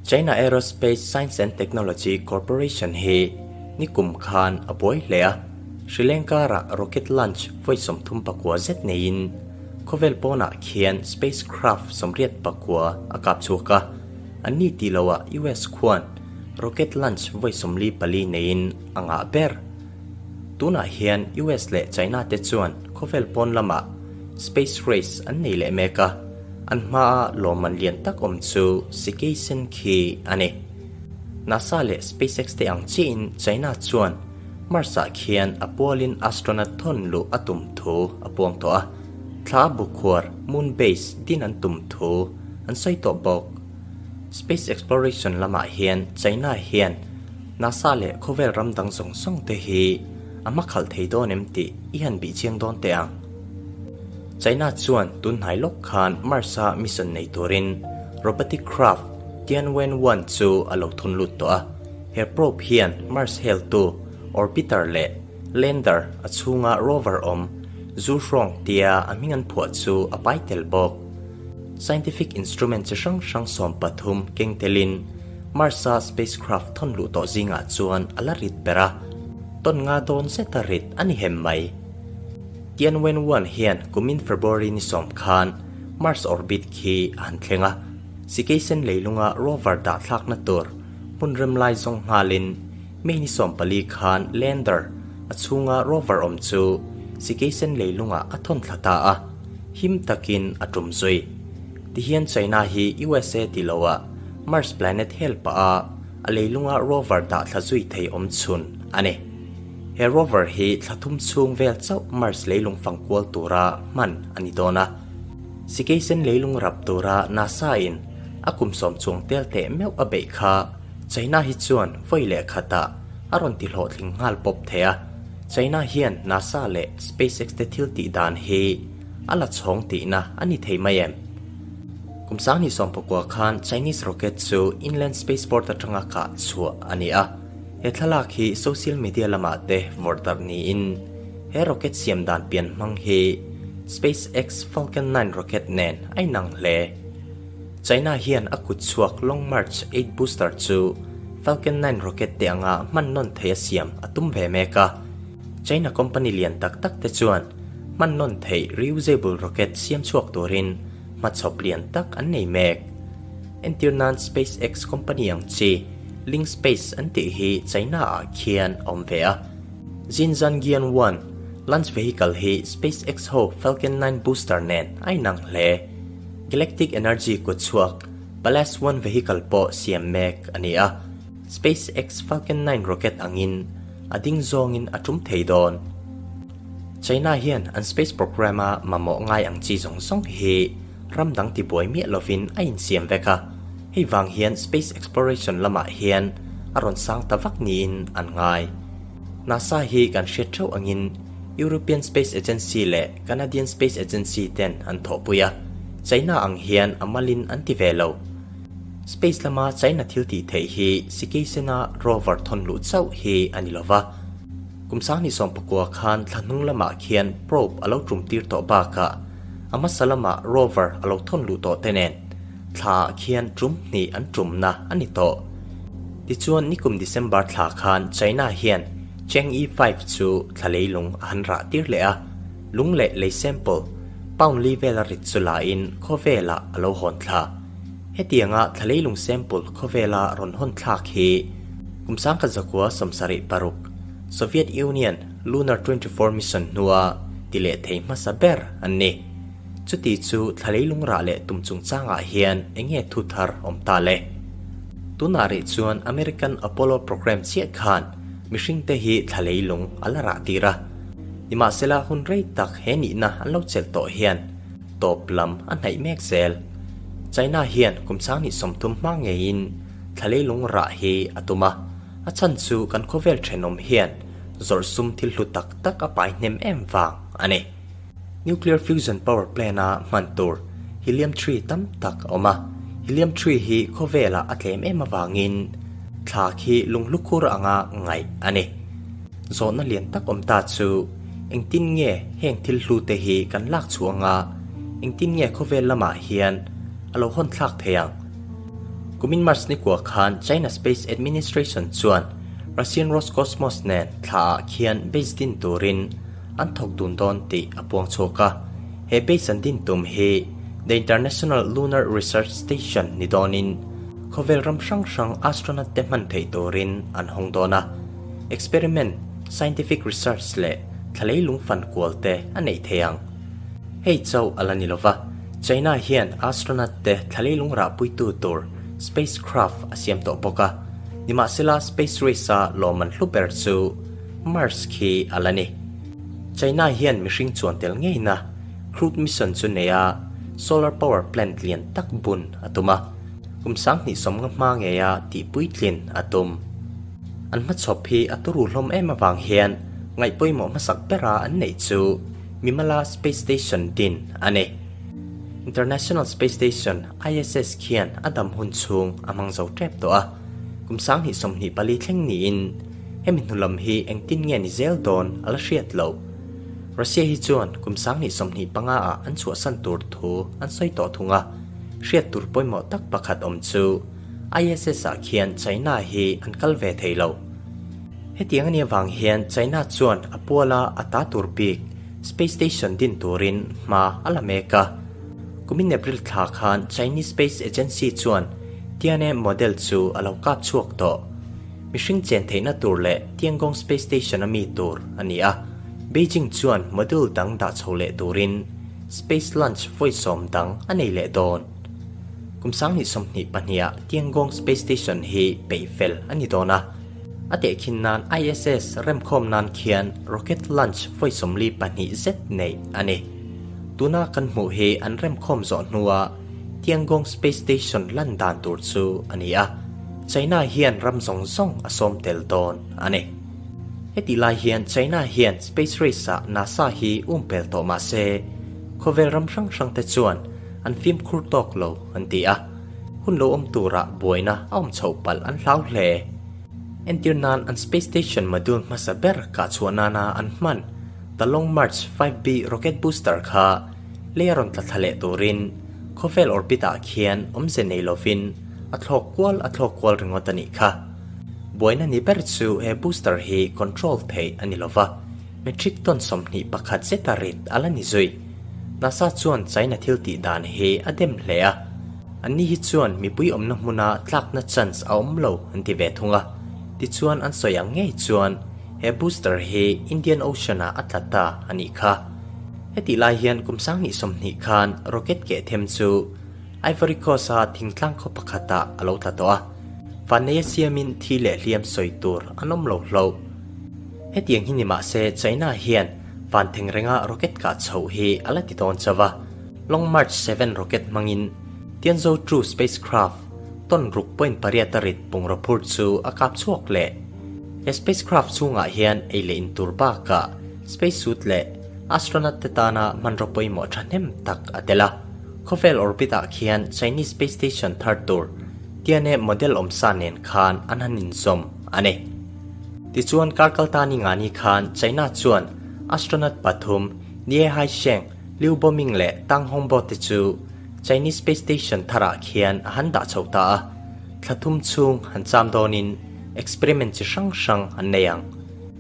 China Aerospace Science and Technology Corporation hi nikum khan a buai hle a, Sri Lanka-rah rocket launch vawi 39 zet neiin khawvel pawnah khian spacecraft 84 a kap chhuak a, an ni tih loah US khuan rocket launch vawi 44 neiin a ngah ber. Tunah hian US leh China te chuan khawvel pawn lamah space race an nei leh mek a, an hmaa lawmman lian tak awm chu sikei sen khi a ni. NASA leh SpaceX te ang chiahin China chuan Mars-ah khian a pualin astronaut thawn luh a tum thu a puang tawh a, thla a bukhuar, moon base, din an tum thu an sawi tawh bawk. Space exploration lamah hian China hian NASA leh khawvel ram dang zawng zawng te hi a hma khalh thei dawn em tih i han bih chiang dawn teh ang. China chuan tun hnai lawk khan Mars-a mission nei turin robotic craft Tianwen-1 chu a lo thun lut tawh a. He probe hian Mars heltu orbiter leh lander a chhunga rover awm Zhurong tia a hming an phuah chu a pai tel bawk. Scientific instrument chi hrang hrang 13 keng telin Mars-a spacecraft thawn luh tawh zingah chuan a la rit ber a, tawn nga dawn zeta rit a ni hem mai. Tianwen-1 hian kumin February ni sawm khan Mars orbit khi a han thleng a, Sikeisen leilunga rover dah thlakna tur hmun rem lai zawng nghalin May ni 14 khan lander a chhunga rover awm chu Sikeisen leilungah a thawn thla ta a, him takin a tum zui. Tihian China hi USA ti loah Mars planet hel pah a, a leilunga rover dah thla zui thei awm chhun a ni. He rover hi thla thum chhung vel chauh Mars leilung fang kual tura hman a ni dawn a. Sikeisen leilung rap tura NASA in a kum sawm chuang tel teh meuh a beih kha China hi chuan vawi leh khatah a rawn ti hlawhtling nghal pawp thei a. China hian NASA leh SpaceX te thil tih dan hi a la chhawng tihna a ni thei mai em? Kum 2019 khan Chinese rocket chu Inland Spaceport atanga kah chhuah a ni a. He thlalak hi social media lamah te vawrh darh niin he rocket siam dan pian hmang hi SpaceX Falcon 9 rocket nen a inang hle. China hian a kut chhuak Long March 8 booster chu Falcon 9 rocket te anga hman nawn thei a siam a tum ve mek a. China company lian tak tak te chuan hman nawn theih reusable rocket siam chhuak turin hmachhawp lian tak an nei mek. Entir nan SpaceX company ang chi Link Space an tih hi China-ah khian a awm ve a. Xinzhangian 1 launch vehicle hi SpaceX ho Falcon 9 booster nen a inang hle. Galactic Energy kut chhuak Pallas 1 vehicle pawh siam mek a ni a. SpaceX Falcon 9 rocket angin a ding zawngin a tum thei dawn. China hian an space program-a mamawh ngai ang chi zawng zawng hi ram dang tibuai miah lovin a insiam vek a, hei vang hian space exploration lamah hian a rawn sang ta vak niin an ngai. NASA hi kan hriat theuh angin European Space Agency leh Canadian Space Agency ten an thawhpui a, China ang hian a malin an ti ve lo. Space lama China thil tih theih hi Sikeisena rover thawn luh chauh hi a ni lova. Kum 2019 khan thla hnung lamah khian probe a lo tum tir tawh bakah a hmasa lamah rover a lo thawn luh tawh te nen thlaah khian tum hnih an tumna a ni tawh. Tichuan nikum December thla khan China hian Chang'e 5 chu thla leilung a han rah tir leh a, lung leh lei sample pound li vela rit chu lain khawvelah a lo hawn thla. Hetianga thla leilung sample khawvela rawn hawn thlak hi kum 1976 Soviet Union Lunar 24 mission hnua ti leh thei hmasa ber an ni. Chuti chu thla leilung rah leh tum chungchangah hian eng nge thu thar awm ta le? Tunah rih chuan American Apollo program chiah khan mihringte hi thla leilung a la rah tir a. Nimahsela hun rei tak he nihna an lo chelh tawh hian tawp lam a hnaih mek zel. China hian kum 2030 hma ngeiin thla leilung rah hi a tum a, a chhan chu kan khawvel thenawm hian zawrh sum thil hlu tak tak a pai hnem em vang a ni. Nuclear fusion power plant a hman tur helium 3 tam tak a awm a, helium 3 hi khawvelah a tlem em avangin thla khi lunglukhur anga ngaih a ni. Zawhna lian tak awm ta chu engtin nge heng thil hlu te hi kan lak chhuah anga engtin nge khawvel lamah hian a lo hawn thlak thei ang? Kumin March nikua khan China Space Administration chuan Russian Roscosmos nen thla ah khian base din turin an thawk dun dawn tih a puang chhuak a. He base an din tum hi The International Lunar Research Station ni dawnin khawvel ram hrang hrang astronaut te hman theih turin an hawng dawn a. Experiment, scientific research leh thla leilung fan kual te a neih thei ang. Hei chauh a la ni lova, China hian astronaut te thla leilung rahpuitu tur spacecraft a siam tawh bawk a. Nimahsela space race-a lawmman hlu ber chu Mars khi a la ni. China hian mihring chuan tel ngeina crewed mission chu nei a, solar power plant lian tak bun a tum a, kum 2050 hma ngeia tihpuitlin a tum. An hmachhawp hi a turu hlawm em avang hian ngaih pawimawh hmasak bera an neih chu Mimala Space Station din a ni. International Space Station, ISS, khian a dam hun chhung a hmang zo tep tawh a, kum 2024 thleng niin hemi hnu lam hi engtin nge ni zel dawn a la hriat loh. Russia hi chuan kum 2025 ah an chhuahsan tur thu an sawi tawh thung a, hriat tur pawimawh tak pakhat awm chu ISS ah khian China hi an kal ve thei lo. Hetiang a nih avang hian China chuan a puala a ta tur bik Space Station din turin hma a la mek a. Kumin April thla khan Chinese Space Agency chuan Tianhe model chu a lo kap chhuak tawh. Mihring chen theihna tur leh Tiangong Space Station a mi tur a ni a. Beijing chuan module dang dah chho leh turin Space Launch vawi sawm dang a nei leh dawn. Kum 2022 ah Tiangong Space Station hi peih fel a ni dawn a. A tehkhin nan ISS remkhawm nan khian rocket launch vawi 42 zet neih a ni. Tuna kan hmuh hi an remkhawm zawh hnua Tiangong Space Station lan dan tur chu a ni a, China hian ram zawng zawng a sawm tel dawn a ni. Hetih lai hian China hian space race-ah NASA hi um pel tawh mah se, khawvel ram hrang hrang te chuan an fimkhur tawk lo an ti a, hun lo awm turah buaina a awm chhoh palh an hlau hle. Entir nan an space station module hmasa ber kah chhuah nana an hman The Long March 5B rocket booster kha lei a rawn tla thla leh turin khawvel orbit ah khian awmze nei lovin a thlawk kual a thlawk kual ringawt a nih kha. Buaina ni ber chu he booster hi control theih a ni lova, metric ton 21 zeta rit a la ni zui. NASA chuan China thil tih dan hi a dem hle a, anni hi chuan mipui awmna hmuna tlakna chance a awm lo an ti ve thung a, tichuan an sawi ang ngei chuan he booster hi Indian Ocean ah a tla ta a nih kha. Hetih lai hian kum 2020 khan rocket keh them chu Ivory Coast-a thingtlang khaw pakhatah a lo tla tawh a, vanneia siamin thi leh hliam sawi tur an awm lo hlauh. Hetiang hi ni mah se China hian van theng renga rocket kah chhoh hi a la ti dawn chauh a, Long March 7 rocket hmangin Tianzhou 2 spacecraft ton 6.8 a rit bungraw phur chu a kap chhuak leh. He spacecraft chhungah hian ei leh in tur bakah space suit leh astronaut te tana hmanraw pawimawh thahnem tak a tel a. Khawvel orbit ah khian Chinese space station thar tur Tianhe model awmsa nen khan an han inzawm a ni. Tichuan kar kalta ni nga ni khan China chuan astronaut pathum Nie Haisheng, Liu Boming leh Tang Hongbo te chu Chinese space station tharah khian a han dah chho ta a. Thla thum chhung han cham dawnin experiment chi hrang hrang an nei ang.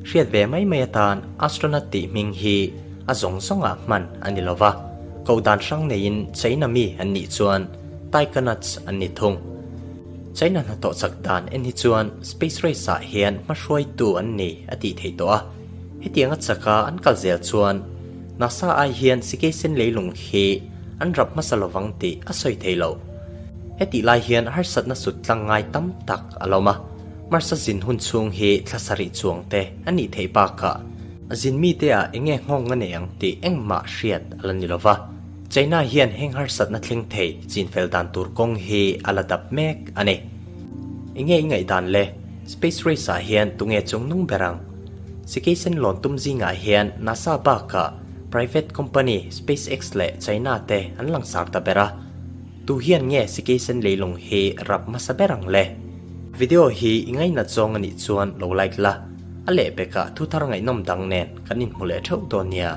Hriat ve mai mai atan astronaut tih hming hi a zawng zawngah hman a ni lova, koh dan hrang neiin China mi an nih chuan taikonauts an ni thung. China hnathawh chak dan en hi chuan space race ah hian hmahruaitu an ni a tih theih tawh a, hetianga chaka an kal zel chuan NASA ai hian sikeisen leilung hi an rap hmasa lovang tih a sawi thei lo. Hetih lai hian harsatna sut tlang ngai tam tak a lawm a, Mars-a zin hun chhung hi thla sarih chuang te a nih theih bakah a zin mite ah enge nghawng a nei ang tih engmah hriat a la ni lova. China hian heng harsatna thleng thei chinfel dan tur kawng hi a la dap mek a ni. Enge i ngaihdan le? Space race ah hian tunge chung nung ber ang? Sikeisen lawn tum zingah hian NASA bakah private company SpaceX leh China te an langsar ta ber a. Tu hian nge sikeisen leilung hi rap hmasa ber ang le? Video hi i ngainat zawng a nih chuan lo like la, a lehpekah thuthar ngaihnawm dang nen kan inhmu leh theuh dawn nia.